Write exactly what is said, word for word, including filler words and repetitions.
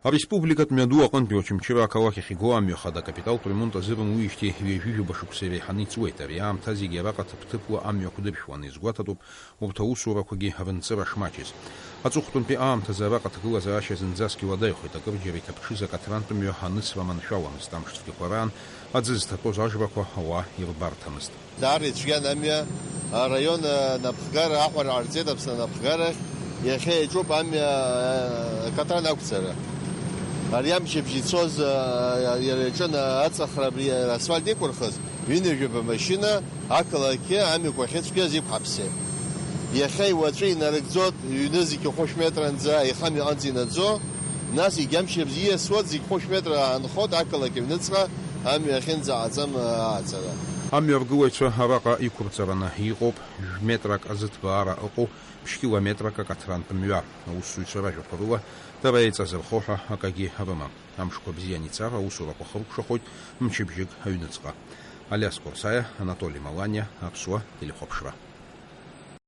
Ареспубликатә мҩаду аҟынтәи Очамчыра ақалақь ахь игоу амҩа хада акапиталтә ремонт азыруан уиижьҭеи ҩажәижәаба шықәса иреиҳаны ицуеит. Ари аамҭазегьы араҟа ҭыԥ-ҭыԥла амҩақәа дыршәуан, изгәаҭатәуп урҭ аусурақәагьы рынҵыра шмаҷыз. Аҵыхәтәантәи аамҭазы араҟа аҭагылазаашьа зынӡаск иуадаҩхеит, акырџьара иҭаԥҽыз акаҭрантә мҩа анысра маншәаламызт, амш цәгьақәа раан аӡы зҭатәоз ажрақәа ауаа ирбарҭамызт. Даара ицәгьан амҩа, араион, а, напхгара аҟәара ҟарҵеит Аԥсны анапхгарахь, иахьа иаҿуп амҩа, а, акаҭран ақәҵара. Ари амчыбжь ицоз, а, иара иаҿын аҵахра абри асфальт иқәырхыз, ҩынҩажәаба машьына ақалақьы амҩақәа ахьыцәгьаз иқәҳаԥсеит. Иахьа уаҵәы инарыгӡоит, ҩны зегьы хәышә метранӡа аихамҩа аҟынӡа инаӡо, нас егьамчыбжь ииасуа зегь хәышә метра аанхоит ақалақь аҩныҵҟа амҩа ахьынӡаҟаҵам ааҵара. Амҩаргылаҩцәа араҟа иқәырҵараны иҟоуп, жәметрак азыҭбаара ыҟоу, ԥшь-километрак акаҭрантә мҩа. Аусзуҩцәа ражәақәа рыла, дара еиҵазырхо ҳәа акагьы рымам. Амшқәа бзиан ицар, аусурақәа хыркәшахоит мчыбжьык аҩныҵҟа. Алиас Қәарсаиа, Анатоли Маланиа, Аԥсуа телехәаԥшра.